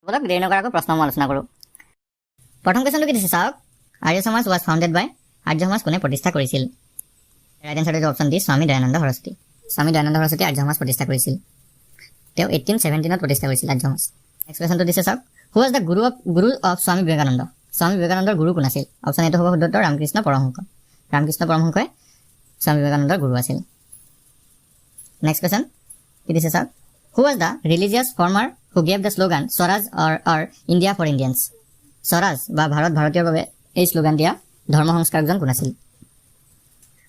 ব'লক, দেৰি নকৰাকৈ প্ৰশ্নসমূহ আলোচনা কৰোঁ। প্ৰথম কুৱেশ্যনটো কি দিছে চাওক। Arya Samaj was founded by? আৰ্য সমাজ কোনে প্ৰতিষ্ঠা কৰিছিল? ৰাইট এনচাৰটো হৈছে অপশ্যন ডি, স্বামী দয়ানন্দ সৰস্বতী। স্বামী দয়ানন্দ সৰস্বতী আৰ্য সমাজ প্ৰতিষ্ঠা কৰিছিল। তেওঁ 1817ত প্ৰতিষ্ঠা কৰিছিল আৰ্য সমাজ। নেক্সট কুৱেশ্যনটো দিছে চাওক। Who was the guru of Swami Vivekananda? স্বামী বিবেকানন্দৰ গুৰু কোন আছিল? অপশ্যন এইটো হ'ব শুদ্ধ উত্তৰ, ৰামকৃষ্ণ পৰমহংস। ৰামকৃষ্ণ পৰমহংসই স্বামী বিবেকানন্দৰ গুৰু আছিল। নেক্সট কুৱেশ্যন কি দিছে চাওক। Who was the religious reformer who gave the slogan "Swaraj or India for Indians"? Swaraj বা ভাৰত ভাৰতীয়ৰ বাবে এই শ্লোগান দিয়া ধৰ্ম সংস্কাৰকজন কোন আছিল?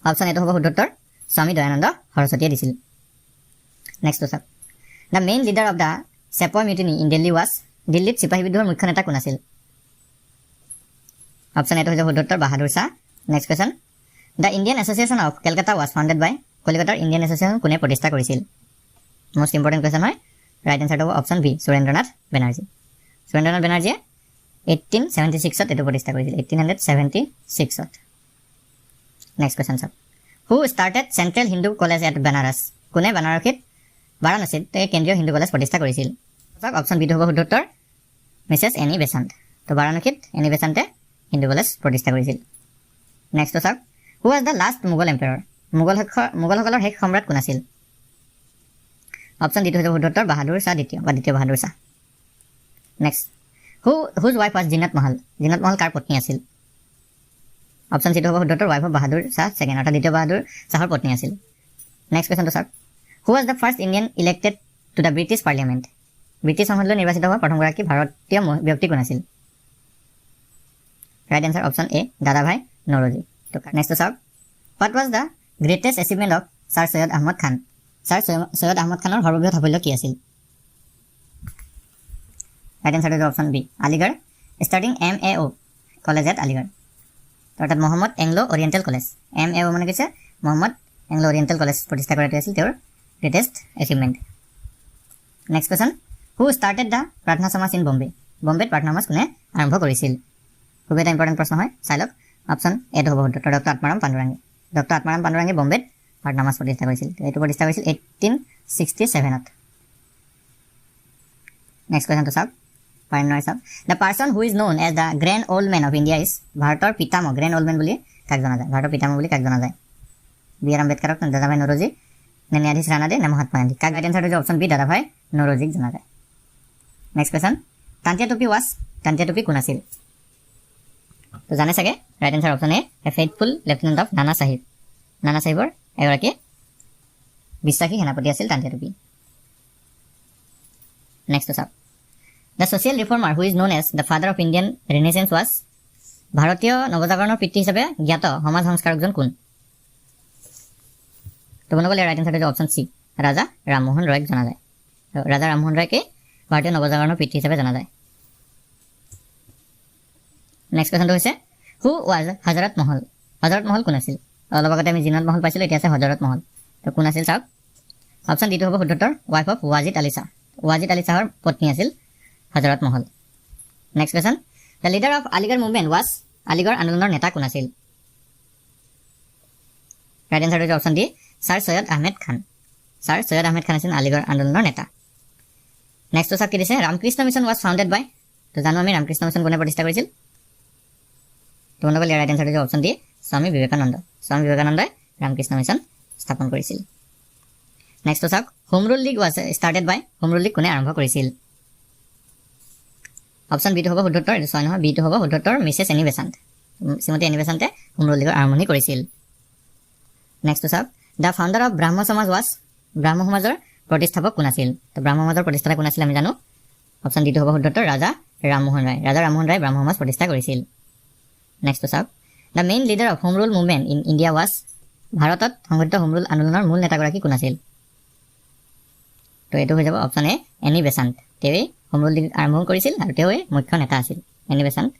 অপশ্যন এইটো হ'ব শুদ্ধ উত্তৰ, স্বামী দয়ানন্দ সৰস্বতীয়ে দিছিল। নেক্সটটো চাওক। The main leader of the Sepoy Mutiny in Delhi was? দিল্লীত চিপাহী বিদ্ৰোহৰ মুখ্য নেতা কোন আছিল? অপশ্যন এইটো হৈছে শুদ্ধ উত্তৰ, বাহাদুৰ Shah. Next question. The Indian Association of Calcutta was founded by? কলিকতাৰ ইণ্ডিয়ান এছ'চিয়েশ্যন কোনে প্ৰতিষ্ঠা কৰিছিল? মষ্ট ইম্পৰ্টেণ্ট কুৱেশ্যন হয়। ৰাইট এনচাৰটো হ'ব অপশ্যন বি, সুৰেন্দ্ৰনাথ বেনাৰ্জী। সুৰেন্দ্ৰনাথ বেনাৰ্জীয়ে 1876ত এইটো প্ৰতিষ্ঠা কৰিছিল, 1876ত। নেক্সট কুৱেশ্যন চাওক। Who started Central Hindu College at Banaras? কোনে বাৰাণসীত এই কেন্দ্ৰীয় হিন্দু কলেজ প্ৰতিষ্ঠা কৰিছিল? চাওক, অপশ্যন বিটো হ'ব শুদ্ধ উত্তৰ, মিছেছ এনি বেচান্ত। তো বাৰাণসীত এনি বেচান্তে হিন্দু কলেজ প্ৰতিষ্ঠা কৰিছিল। নেক্সটটো চাওক। Who was the last Mughal emperor? মোগলসকলৰ শেষ সম্ৰাট কোন আছিল? অপশ্যন ডিটো হৈছে শুদ্ধ উত্তৰ, বাহাদুৰ শ্বাহ দ্বিতীয় বা দ্বিতীয় বাহাদুৰ Shah. Next, whose wife was Zeenat Mahal? Zeenat Mahal কাৰ পত্নী আছিল? অপশ্যন চিটো হ'ব শুদ্ধ উত্তৰ, wife of Bahadur Shah second, অৰ্থাৎ দ্বিতীয় বাহাদুৰ শ্বাহৰ পত্নী আছিল। নেক্সট কুৱেশ্যনটো চাওক। Who was the first Indian elected to the British Parliament? British সংসদলৈ নিৰ্বাচিত হোৱা প্ৰথমগৰাকী ভাৰতীয় ব্যক্তি কোন আছিল? Right answer option A, Dadabhai Naoroji. তো নেক্সটটো চাওক। What was the greatest achievement of Sir Syed Ahmad Khan? Sir Syed Ahmad খানৰ সৰ্ববৃহৎ সাফল্য কি আছিল? ৰাইট এনচাৰটো হৈছে option B, Aligarh, starting MAO College at Aligarh, অৰ্থাৎ Mohammad Anglo Oriental college. M A O' মানে কৈছে মহম্মদ এংলো অৰিয়েণ্টেল কলেজ প্ৰতিষ্ঠা কৰাটো আছিল তেওঁৰ greatest achievement. Next question. Who started the Prarthana Samaj in Bombay? বম্বেত প্ৰাৰ্থনা সমাজ কোনে আৰম্ভ কৰিছিল? খুব এটা ইম্পৰ্টেণ্ট প্ৰশ্ন হয়, চাই লওক। অপশ্যন এটো হ'ব শুদ্ধ, ডক্টৰ আত্মাৰাম পাণ্ডুৰাংগী। ডক্টৰ আত্মাৰাম পাণ্ডুৰাংগী বম্বেত প্ৰাৰ্থনা সমাজ প্ৰতিষ্ঠা কৰিছিল। এইটো প্ৰতিষ্ঠা কৰিছিল 1867ত। নেক্সট কুৱেশ্যনটো চাওক, পাৰিম নহয় চাওক। The person who is known as the Grand Old Man of India is? ভাৰতৰ পিতামহ, গ্ৰেণ্ড অল্ড মেন বুলি কাক জনা যায়? ভাৰতৰ পিতামহ বুলি কাক জনা যায়? বি আৰ আম্বেদকাৰক, দাদাভাই নৰোজী নে ন্যায়াধীশ ৰানাদে নে মহাত্মা গান্ধী? কাক? ৰাইট এনচাৰটো হৈছে অপশ্যন বি, দাদাভাই নৰোজীক জনা যায়। Next question. Tantia Tope was? Tantia টুপি কোন আছিল? তো জানে চাগে, right answer option A faithful lieutenant of Nana Sahib. নানা চাহিবৰ এগৰাকী বিশ্বাসী সেনাপতি আছিল তান্তিয়া টুপি। নেক্সট চাওক। The social reformer who is known as the father of Indian Renaissance was? ভাৰতীয় নৱজাগৰণৰ পিতৃ হিচাপে জ্ঞাত সমাজ সংস্কাৰকজন কোন? তো বন্ধুসকল, ইয়াৰ ৰাইট এনচাৰটো হৈছে অপশ্যন চি, ৰাজা ৰামমোহন ৰয়ক জনা যায়। তো ৰাজা ৰামমোহন ৰয়কে ভাৰতীয় নৱজাগৰণৰ পিতৃ হিচাপে জনা যায়। নেক্সট কুৱেশ্যনটো হৈছে, who was Hazrat Mahal? Hazrat Mahal কোন আছিল? অলপ আগতে আমি জিনত মহল পাইছিলোঁ, এতিয়া আছে হজৰত মহল। তো কোন আছিল চাওক। অপশ্যন ডিটো হ'ব শুদ্ধ উত্তৰ, ৱাইফ অফ ৱাজিদ আলী শ্বাহ। ৱাজিদ আলী শ্বাহৰ পত্নী আছিল হজৰত মহল। Next question. The leader of Aligarh Movement was? Aligarh আন্দোলনৰ নেতা কোন আছিল? ৰাইট এনচাৰটো হৈছে option D, sir Syed Ahmed Khan. Sir Syed Ahmed Khan আছিল আলিগড় আন্দোলনৰ নেতা। নেক্সটটো চাওক কি দিছে। Ramakrishna Mission was founded by? তো জানো আমি, ৰামকৃষ্ণ মিছন কোনে প্ৰতিষ্ঠা কৰিছিল? তো বন্ধুসকল, ইয়াৰ ৰাইট এনচাৰটো হৈছে অপশ্যন ডি, স্বামী বিবেকানন্দ। স্বামী বিবেকানন্দই ৰামকৃষ্ণ মিছন স্থাপন কৰিছিল। নেক্সটটো চাওক। Home Rule League was started by? Home rule league কোনে আৰম্ভ কৰিছিল? অপশ্যন বিটো হ'ব শুদ্ধ উত্তৰ। এইটো ছয় নহয়, বিটো হ'ব শুদ্ধ উত্তৰ, মিছেছ এনি বেচান্ত। শ্ৰীমতী এনি বেচান্তে হোম ৰুল লীগৰ আৰম্ভণি কৰিছিল। নেক্সটটো চাওক। The founder of Brahmo Samaj was? ব্ৰাহ্ম সমাজৰ প্ৰতিষ্ঠাপক কোন আছিল? তো ব্ৰাহ্ম সমাজৰ প্ৰতিষ্ঠাতা কোন আছিল আমি জানো। অপশ্যন ডিটো হ'ব শুদ্ধ উত্তৰ, ৰাজা ৰামমোহন ৰায়। ৰাজা ৰামমোহন ৰায় ব্ৰাহ্ম সমাজ প্ৰতিষ্ঠা কৰিছিল। নেক্সটটো চাওক। The main leader of Home Rule Movement in India was? ভাৰতত সংগঠিত হোম ৰুল আন্দোলনৰ মূল নেতাগৰাকী কোন আছিল? তো এইটো হৈ যাব অপশ্যন এ, এনি বেচান্ত। তেওঁৱেই হোম ৰুল লীগ আৰম্ভ কৰিছিল আৰু তেওঁৱেই মুখ্য নেতা আছিল, এনি বেচান্ত।